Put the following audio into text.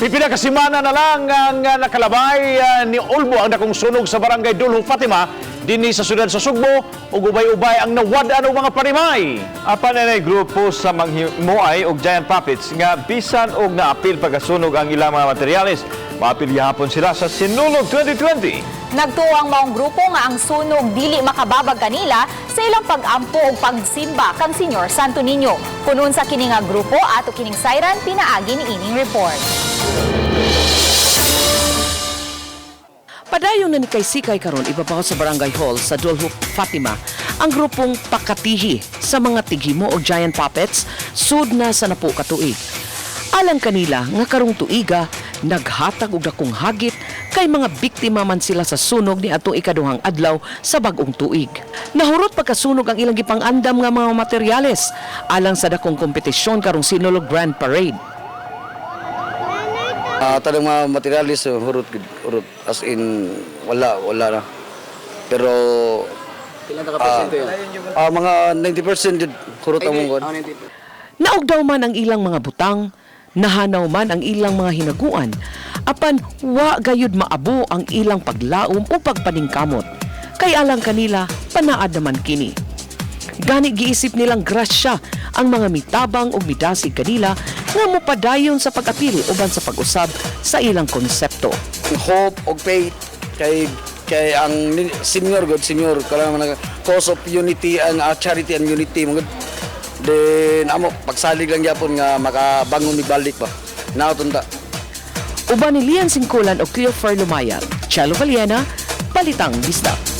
Pipila ka semana na lang ang nakalabay ni Ulbo ang dakong sunog sa barangay Dulho Fatima dinhi sa syudad sa Sugbo ug ubay-ubay ang nawad-an og mga parimay. Apan na grupo sa manghimuay og giant puppets nga bisan og naapil pagkasunog ang ilang mga materyales, maapil gihapon sila sa Sinulog 2020. Nagtuo ang maong grupo nga ang sunog dili makababag kanila sa ilang pag-ampo og pagsimba kang Senyor Santo Niño. Kun unsa kini nga grupo, ato kining sayran pinaagi ni ining report. Padayon na ni kay Sikay karon ibabaw sa Barangay Hall sa Dolho Fatima ang grupong Pakatihi sa mga tighimo o giant puppets sud na sa napo ka tuig. Alang kanila nga karong tuiga naghatag og dakong hagit kay mga biktima man sila sa sunog ni atong ikaduhang adlaw sa bag-ong tuig. Nahurot pagkasunog ang ilang gipang-andam nga mga materyales alang sa dakong kompetisyon karong Sinulog Grand Parade. Tanang mga materialis, hurot, gud, hurot. As in, wala, wala na. Pero, mga 90% jud hurot ang mong. Naugdaw man ang ilang mga butang, nahanaw man ang ilang mga hinaguan, apan wa gayud maabo ang ilang paglaom o pagpaningkamot. Kay alang kanila, panaad naman kini. Gani giisip nilang grasya ang mga mitabang o midasig kanila nga mopadayon sa pag-apil uban sa pag-usab sa ilang konsepto. Hope og faith kay ang senior god senior kala man cause of unity and charity and unity man gud. Then amo pagsalig lang gyapon nga makabangon ni balik ba. Naton ta. Uban ni Lian Singkulan o Cleofer Lumayag, Chelo Valiena, Balitang Bisdak.